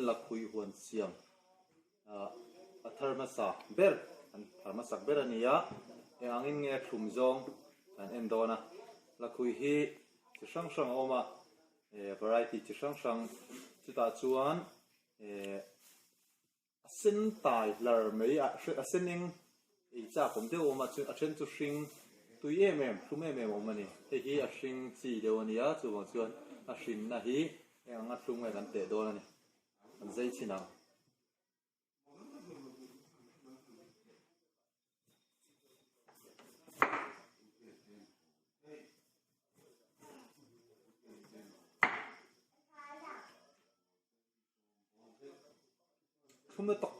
lakhuih huan siam ah a thar hmasa ber an thar hmasak ber a ni a, eng angin nge thlum zawng kan en dawn a, lakhuih hi chi hrang hrang a awm a, eh variety chi hrang hrang chutah chuan eh A sen tai hlar mai a, a sen eng ei chak awm deuh a awm a, a then chu hring tui em em, thlum em em a awm a ni. Hei hi a hring chi deuh a ni a, chuvang chuan a hrinna hi eng anga thlum nge kan teh dawn a ni, kan zai chhin ang. Thlum na tak.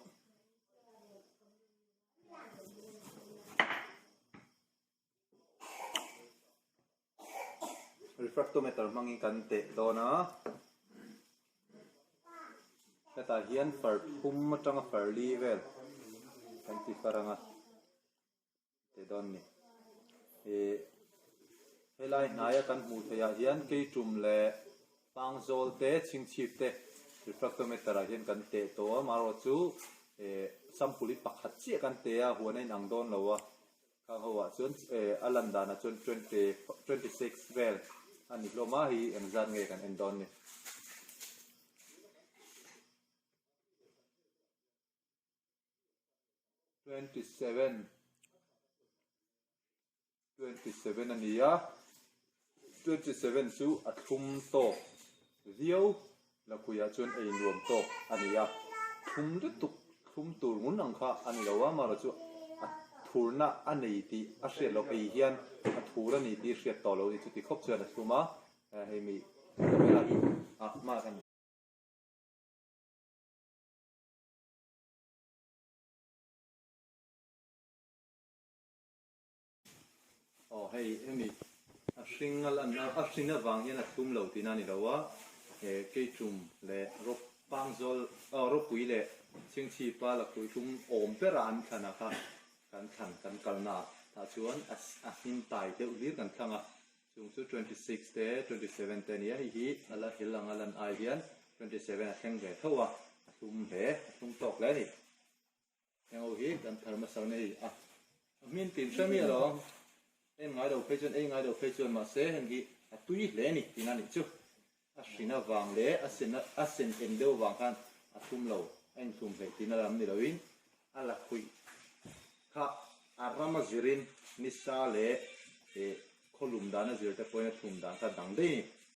Refractometer hmangin kan teh dawn a. Hetah hian far phum atanga far li vel kan ti far ang a. Teh dawn ni. Ih helai hnaia kan hmuh theih ah hian keitum leh pangzawl te chhingchhip te refractometer ah hian kan teh tawh a marawh chu ih sample hi pakhat chiah kan teh a huan a inang dawn lo a khang ho ah chuan ih a lan dan ah chuan twenty 26 vel a ni hlawm a hei engzat nge kan en dawn ni. 27 27 a ni a, 27 chu a thlum tawk viau lakhuiah chuan ei nuam tawk a ni a, thlum lutuk thlum tur ngun ang kha a ni lo a, amaherawhchu chu a thurna a nei tih a hriat loh ei hian a thur a ni tih hriat tawh loh a ni, chuti khawp chuan a thlum a, hei mi camera ah hma kan. Aw hei hemi a hring a lan a hring avang hian a thlum lo tihna a ni lo a, he keitum leh rawp pangzawl aw rawpui leh chhingchhipa lakhuih hlum awm bera an thlan a kha kan thlan kan kalna ah tah chuan a hnim tai deuh hlir kan thlang a, chung chu 26 te 27 te a ni a, hei hi a la hel ang a lan ai hian 27 a thleng ve tho a, a hlum hle a hlum tawk hle a ni. Heng ho hi kan thar hmasa nei a, a hmin tin hre miah lo, en ngai lo phei chuan ei ngai lo phei chuan mahse heng hi a tui hle a ni tihna a nih chu. A hrin avang leh a sen a sen en deuh avang khan a thlum lo, a inthlum hleih tihna lam ni loin a la khuih kha a ram a zirin nisa leh khawlum dan a zir te pawhin a thlum dan kha dang daih a ni.